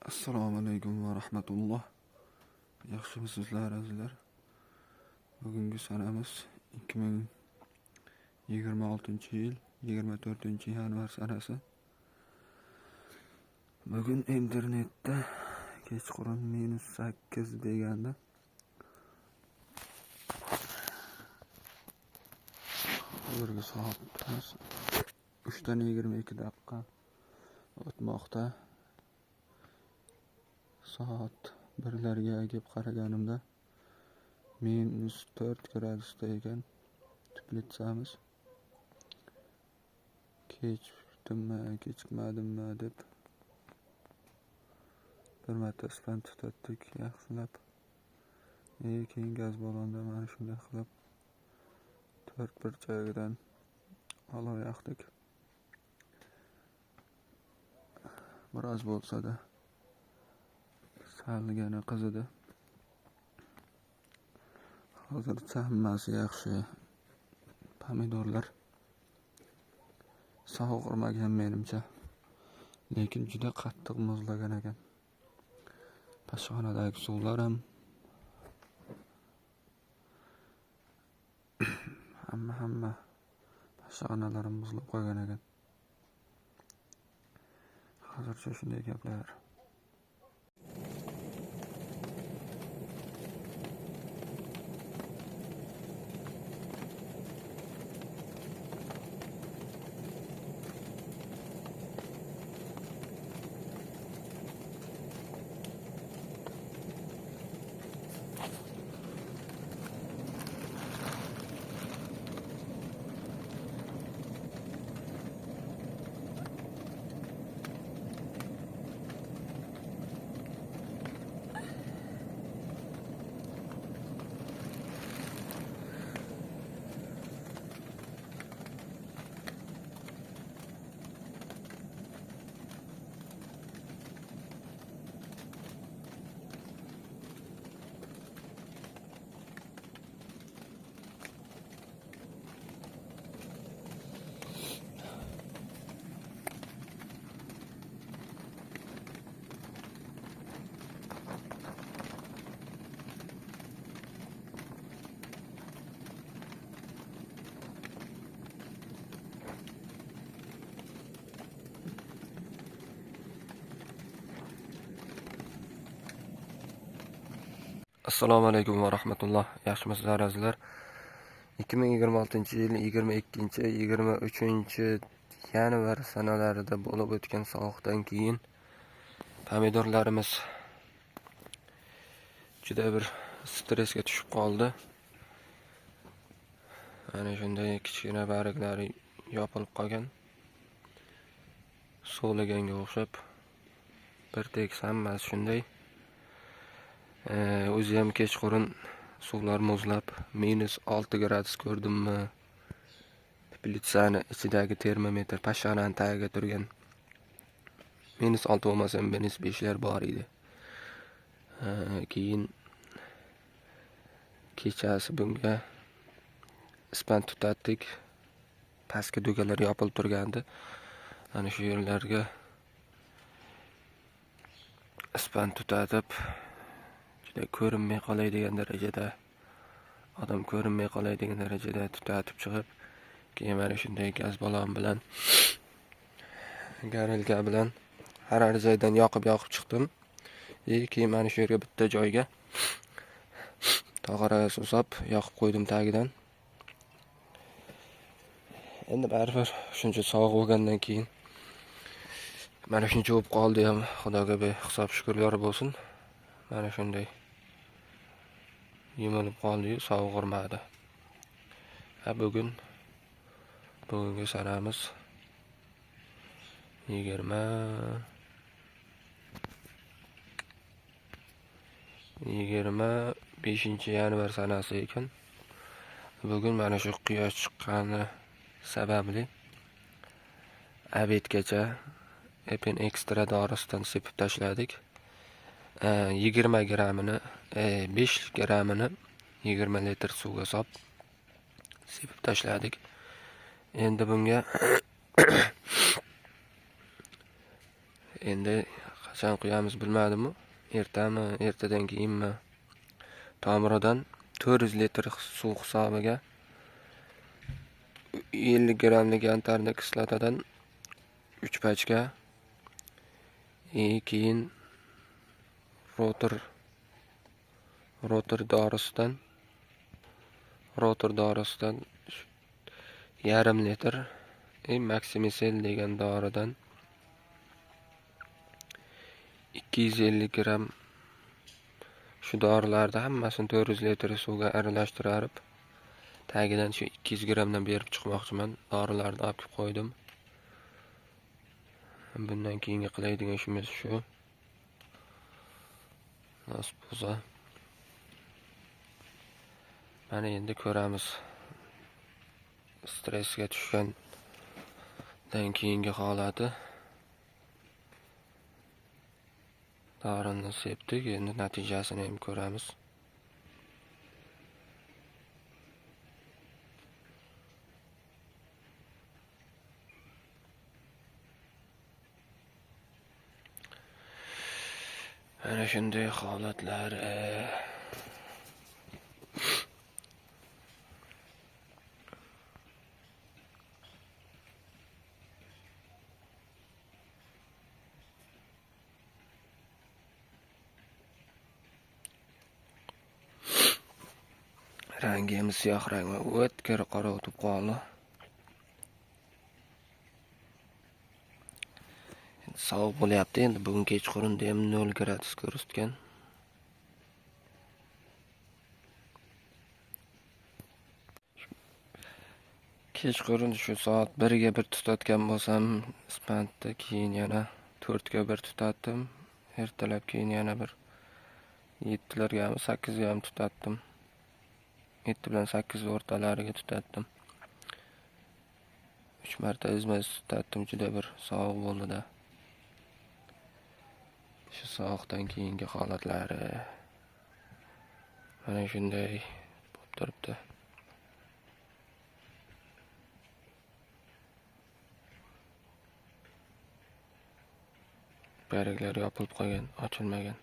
Assalomu alaykum va rahmatulloh. Yaxshimisizlar, azizlar? Bugungi sanamiz 2026-yil 24-yanvar sanasi. Bugun internetda kechqurun -8 deganda hozirgi soatimiz 3:22 o'tmoqda. Soat 1larga kelib qaraganimda -4 gradusda ekan teplitsamiz. Kechikdimmi, kechikmadimmi deb bir marta ispan tutatdik yaxshilab. Keyin gaz ballonda mana shunday qilib to'rt burchagidan olov yoqdik. Biroz bo'lsa-da salgina qizidi. Hozircha hammasi yaxshi. Pomidorlar sovuq urmagan menimcha, lekin juda qattiq muzlagan ekan. Pashxonadagi suvlar ham hamma pashxonalar muzlab qolgan ekan. Hozircha shunday gaplar. Assalomu alaykum va rahmatulloh. Yaxshimisizlar, azizlar? 2026-yil 22-23 yanvar sanalarida bo'lib o'tgan sovuqdan keyin pomidorlarimiz juda bir stressga tushib qoldi. Ana shunday kichkina barglari yopilib qolgan. So'laganga o'xshab bir tekis hammasi shunday. O'zi ham kechqurun suvlar muzlab -6 gradus ko'rdimmi? Teplitsani ichidagi termometr pashxonani tagiga turgan -6 bo'lmasa -5lar bor edi. Keyin kechasi bunga ispan tutatdik. Pastki dugalar yopilib turgandi. Ana shu yerlarga ispan tutatib juda ko'rinmay qoladigan darajada, odam ko'rinmay qoladigan darajada tutatib chiqib, keyin mana shunday gaz ballon bilan, garilka bilan har joydan yoqib chiqdim. Keyin mana shu yerga bitta joyga tog'ora susab yoqib qo'ydim tagidan. Endi baribir shuncha sovuq bo'lgandan keyin mana shuncha bo'lib qoldi ham, Xudoga behisob shukrlar bo'lsin. Mana shunday yumilib qoldi-yu, sovuq urmadi. Bugungi sanamiz 25-yanvar sanasi ekan. Bugun mana shu quyosh chiqqani sababli obedgacha Epin Extra dorisidan sepib tashladik. 20 grammini, 5 grammini 20 litr suvga solib sepib tashladik. Endi bunga endi Qachon quyamiz bilmadim-u. Ertami, ertadan keyinmi? Tomiridan 400 litr suv hisobiga 50 grammlik yantarni kislotadan 3 pachka, keyin rotor dorisidan 0,5 litr, Maximisel degan doridan 250 gram. Shu dorilarni hammasini 400 litr suvga aralashtirib, tagidan shu 200 grammdan berib chiqmoqchiman. Dorilarni olib kelib qo'ydim. Bundan keyingi qiladigan ishimiz shu. Nasib bo'lsa. Mana endi ko'ramiz. Stressga tushgandan keyingi holati. Dorini sepdik, endi natijasini ham ko'ramiz. Mana shunday holatlar. Rangi ham siyoh rang va o'tkir qora o'tib qoldi. Endi sovuq bo'lyapti. Endi bugun kechqurunda ham 0 gradus ko'rsatgan. Kechqurun shu soat 1 ga bir tutatgan bo'lsam, ispantda keyin yana 4 ga bir tutatdim. Ertalab keyin yana bir 7largami, 8 gami tutatdim. 7 bilan 8 o'rtalariga tutatdim. 3 marta izma-iz tutatdim, juda bir sovuq bo'ldi-da. Shu sovuqdan keyingi holatlari mana shunday bo'lib turibdi. Barglar yopilib qolgan, ochilmagan.